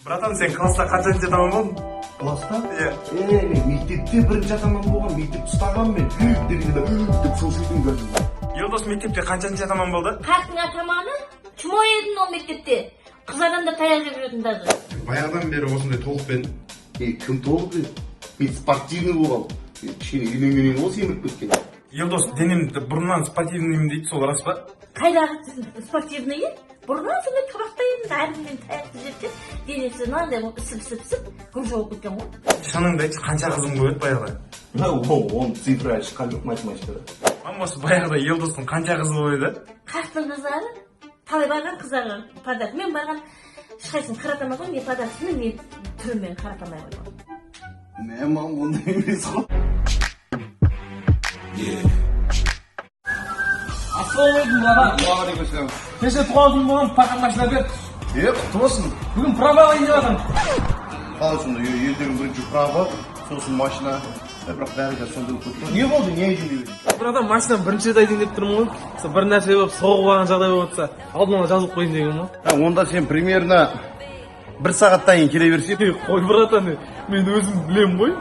Братан, сен класста қаншаншы атаман болдың? Класста? Иә. Е, мен мектепте бірінші атаман болған, мектепті ұстағанмын мен. Дегенде деп шошитын кәдімгі. Елдос мектепте қаншаншы атаман болды? Қақтың атаманы чмо едің ол мектепте. Қыз адамдар таяқ жеп жүретін даже. Баяғыдан бері осындай толықпен. Е, кім толық деді? Мен спортивный болғанмын. Е, кішкене үйленгеннен ғой семіріп кеткен. Елдос денемді бұрыннан спортивныймын дейді, сол рас па? Қайдағы спортивный еді? Бұрыннан сондай табақта едім, әркімнен таяқты жеп жеп, денесі мынандай болып ісіп ісіп ісіп, груша болып кеткен ғой. Шыныңды айтшы, қанша қызың болып еді баяғыда? Мына оның цифры әлі шыққан жоқ математикада. Мамасы, баяғыда Елдостың қанша қызы болып еді? Қақтың қыздары талай барған қыздарға подарок. Мен барған ешқайсысын қарата алмай қойдым, не подаркасымен, не түрімен қарата алмай қойдым. Мә, мам, ондай емес қой. Ассалаумағалейкум, братан. Уағалейкум. Кеше туған күн болған, пақан машина берді. Е, құтты болсын. Бүгін права алайын деп жатырмын. Қалай сонда, е, елдегі бірінші права, сосын машина. Е, бірақ бәрі де сондай болып кетті. Не болды, не айтайын деп едің? Братан, машинаны бірінші рет айдайын деп тұрмын ғой. Сол бір нәрсе болып соғып алған жағдай болып жатса, алдын ала жазылып қояйын деген ғой. Ha, онда сен примерно бір сағаттан кейін келе берсең. Ей, қой, братан, мен өзім білемін ғой.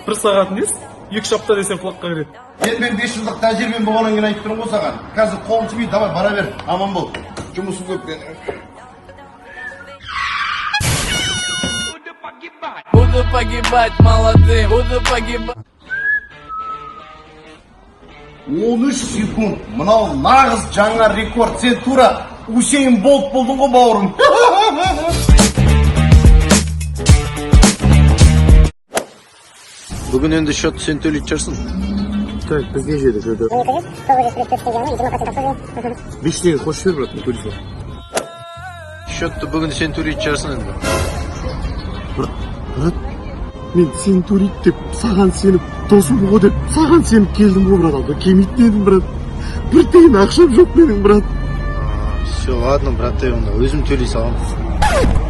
Бір сағат несі? 2-3 апта десем құлаққа кіреді. Енді мен 5 жылдық тәжірибем болғаннан кейін айтып тұрмын ғой саған. Қазір қолым тимейді, давай бара бер, аман бол. Жұмысым көп менің. Буду погибать молодым, буду погибать. 13 секунд. Мынау нағыз жаңа рекорд. Сен тура Усейн Болт болдың ғой, бауырым. Бүгін енді счет сен төлейтін шығарсың. Так, біз не жедік өте? 5 теңге қосып жібер, брат, төлей сал. Счетты бүгін сен төлейтін шығарсың енді. Брат, мен сен төлейді деп, саған сеніп, досым ғой деп, саған сеніп келдім ғой, брат, алда келмейтін едім, брат. Бір тиын ақшам жоқ менің, брат. Все, ладно, брат, онда өзім төлей саламын.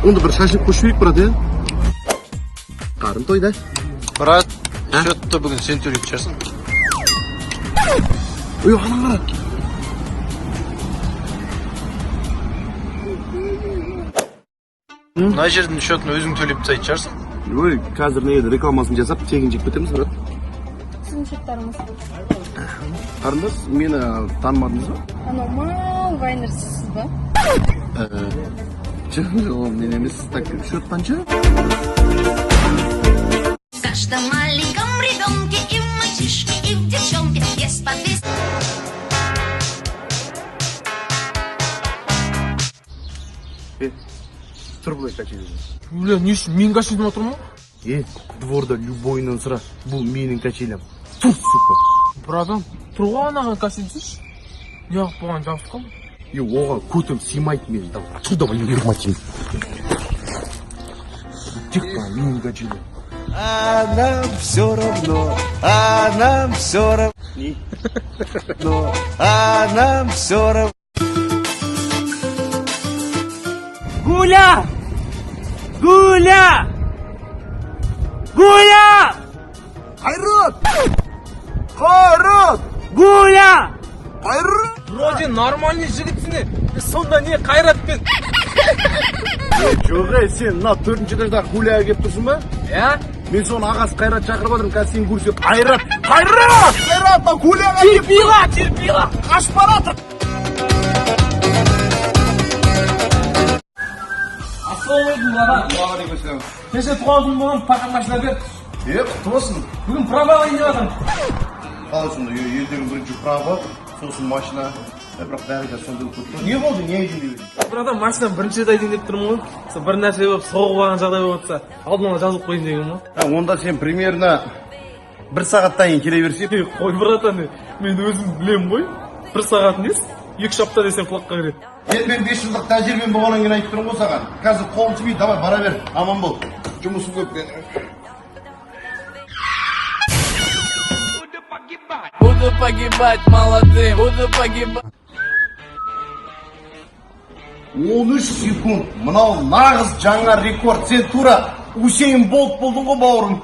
Онда бір шашлык қосып жіберейік, брат, иә? Қарын тойда. Брат, счетты бүгін сен төлейтін шығарсың. Ой, ана қара. Мына жердің счетын өзің төлеп тастайтын шығарсың. Ой, қазір не еді, рекламасын жасап, тегін жеп кетеміз, брат. Сіздің счеттарыңыз. Қарындас, мені танымадыңыз ба? Анау мал вайнер сізсіз ба? Жоқ, ол мен емес. Так, счет қанша? В каждом маленьком ребенке, и в мальчишке, и в девчонке есть по 200. Е, тұр былай качеляда. Бля, не үшін мен качельде отырмын ғой? Е, дворда любойынан сұра, бұл менің качелям. Тұр, сука. Братан, тұр ғой анаған качель десейші. Неғып бұған жабысып қалдың? Е, оған көтім сыймайды менің. Давай, тұр, давай, ебать. Тек қана менің качелям. А нам все равно, а нам все равно. А нам все равно. Гуля! Гуля! Гуля! Қайрат! Қайрат! Гуля! Қайрат! Вроде нормальный жігітсің е. Сонда не Қайратпен? Жоқ, ей, сен мына төртінші этаждағы Гуляға келіп тұрсың ба? Иә? Мен соны ағасы Қайрат шақырып жатырмын, қазір сені көрсе, Қайрат! Қайрат! Қайрат, мына Гуляға келіп Терпила, терпила! қашып баратыр. Ассалаумағалейкум, братан. Уағалейкум. Кеше туған күн болған, пақан машина берді. Е, құтты болсын. Бүгін права алайын деп жатырмын. Қалай сонда, е, елдегі бірінші права, сосын машина. Е, бірақ бәрі де сондай болып кетті. Не болды, не айтайын деп едің? Братан, машинаны бірінші рет айдайын деп тұрмын ғой. Сол бір нәрсе болып соғып алған жағдай болып жатса, алдын ала жазылып қояйын деген ғой. Ha, онда сен примерно бір сағаттан кейін келе берсең. Ей, қой, братан, мен өзім білемін ғой. Бір сағат несі? 2-3 апта десем құлаққа кіреді. Енді мен 5 жылдық тәжірибем болғаннан кейін айтып тұрмын ғой саған. Қазір қолым тимейді, давай бара бер, аман бол. Жұмысым көп менің. Буду погибать молодым, буду погибать. 13 секунд. Мынау нағыз жаңа рекорд. Сен тура Усейн Болт болдың ғой, бауырым.